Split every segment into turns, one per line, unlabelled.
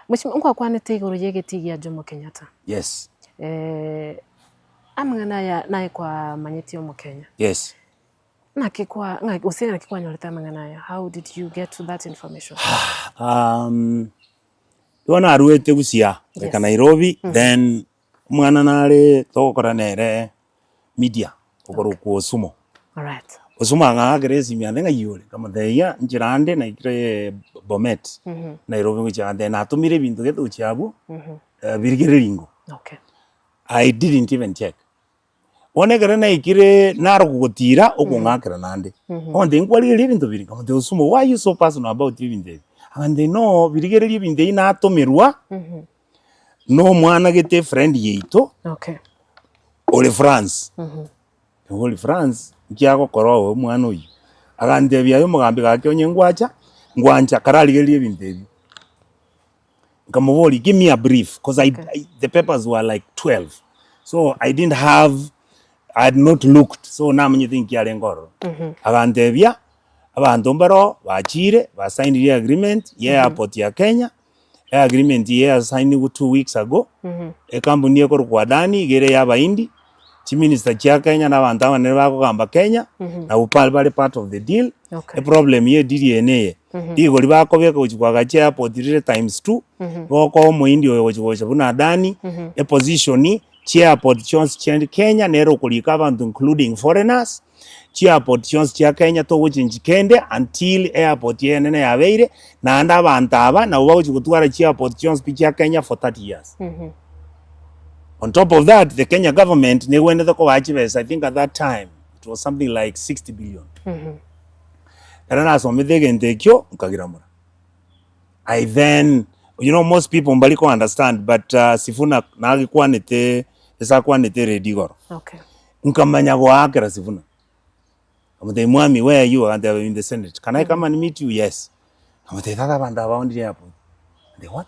Mheshimiwa, nkwakwanete igoro y'egetii gia Jomo Kenyatta.
Yes.
Eh, amang'ana aya naye kwamanyetie omokenya.
Yes.
Naki kwa ng'a gose naki kwanyorete amang'ana aya? How did you get to that information?
Um, igo naruete Busia goika
Yes.
Nairobi then omwana nare togokora nere media okorokwa Osumo.
Alright.
Osumo ang'akera esimi ande ng'ai ore? Nkamotebia nchera ande naikire Bomet Nairobi ngochia agantebia natomire ebinto gete gochia abwo birigereria ingo.
Okay.
I didn't even check. Bono ekero naikire naro gotira okong'akera naende, ogontebia nkwarigereria ebinto biria? Nkamotebia Osumo why you so personal about ebinto ebi? Agantebia no birigereria ebinto ebi natomerwa na omwana gete efriend yaito
Okay.
ore France. Igo ore France nki agokora oo omwana oyio? Agantebia aye omogambi gaki onye ngwacha, ngwancha kararigererie ebinto ebio. Nkamoboria give me a brief cause I, I, the papers were like 12 so I didn't have I had not looked so namanyete nki arenge ororo. Agantebia abanto mbaro bachire basainire agreement ya airport ya Kenya, agreement eye yasainigwe 2 weeks ago, ekampuni ekorokwa Adani iga ere ya abahindi, chiminister chia Kenya na abanto abanene bakogamba Kenya, nabwo pa bare part of the deal.
Okay.
Eproblem ya edeal eye neye, rigori bakobeka gochia koagacha airport rire times two, gokoa omohindi oyo gochia gocha buna Adani, eposition, chiairport chionsi chia Kenya nere okorika abanto including foreigners, chiairport chionsi chia Kenya togochenchi kende until airport eye enene yabeire, naende abanto aba nabo bagochia gotwara chiairport chionsi pi chia Kenya for 30 years. On top of that, the Kenya government negwenerete kobaa chibesa I think at that time it was something like 60 billion. Ekero nasomete egento ekio, nkagiramora. I then, you know most people mbari ko understand but uh, Sifuna nagekwanete ase akwanete eredi igoro.
Okay.
Nkamanya goakera Sifuna. Nkamotebia mwami where are you? Agantebia I'm in the senate. Can I come and meet you? Yes. Nkamotebia tata abanto aba baondire airport. Ande what?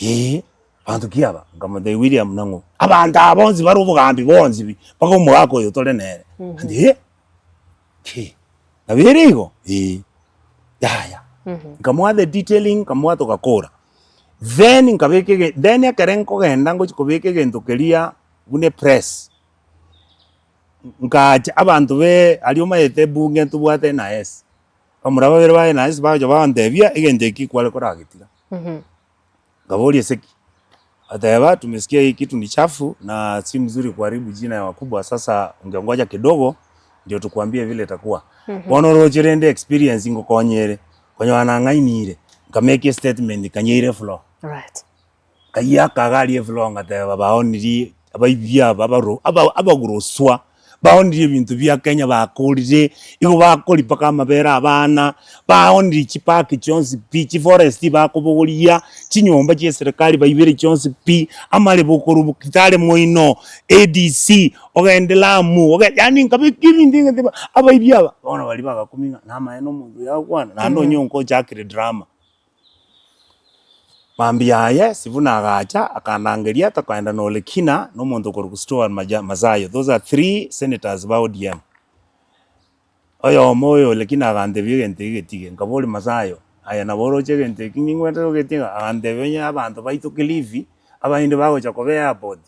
Eeh, banto ki aba? Nkamotebia William nang'o? Abanto aba bonsi bare obogambi bonsi pi, mpaka omogaka oyo tore nere. Ande eh, ki, nabo ere igo? Eeh, yaya. Nkamoa the detailing, nkamoa togakora. Then nkabeka ege then ekere nkogenda ngochi kobeka egento keria buna epress, nkacha abanto be aria omanyete ebunge ntobwate NIS, abamura babere ba NIS bagocha bagantebia egento eki kware koragetiga. Nkaboria ase ki? Bateba tumesikia hii kitu ni chafu na si mzuri kuharibu jina ya wakubwa, sasa ungengoja kidogo ndio tukuambie vile itakuwa. Bono oroche rende experience ngokonyere, konyora nang'ainire, nka make statement nkanyeire floor.
Right.
Nkayiaka iga aria efloor ngateba baonirie abaibi aba abaro aba abaguroswa, baonirie ebinto bia Kenya bakorire, igo bakori mpaka amabere abana, baonirie chipark chionsi pi, chiforest bakobogoria, chinyomba chia eserekari baibere chionsi pi, amarebo korwa Kitale moino, ADC, ogende Lamu, oge yaani nkabeka ebinto ngateba abaibi aba, bono baria bagakumia ng'a namaene omonto oyo agokwana, naende onye onkochakire drama. Mambia aye Sifuna agacha, akandangeria tokaenda na Olekina na omonto okorokwa Stuart Maja Masayo, those are three senators ba ODM. Oyomo oyo Olekina agantebia egento eke getige, nkaboria Masayo, aye nabo oroche egento eki ningwete gogetiga? Agantebia onye abanto baito Kilifi, abaindi bagocha koba airport,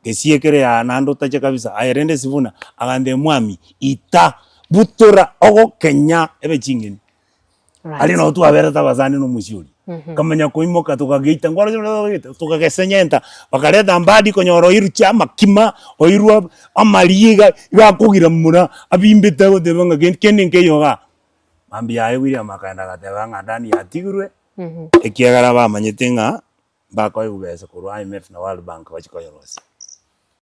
gesie ekere aa naende otache kabisa, aye rende Sifuna, agantebia mwami, ita, butora, ogokenya ebe ching'eni. Aria nao twaberete abasani na omochie oria. Nkamanya koimoka tokageita nkwarora tokageita tokagesenyenta, bakareta mbadi konyora oirwe chiamakima, oirwe amariga, iga akogira mura, abimbete agoteba ng'a kende kende nkeiyo igaa. Mambia yaye William akaenda agateba ng'a Adani yatigirwe, ekiagera bamanyete ng'a mbakoegwa besa korwa IMF na World Bank bachie koyerosia.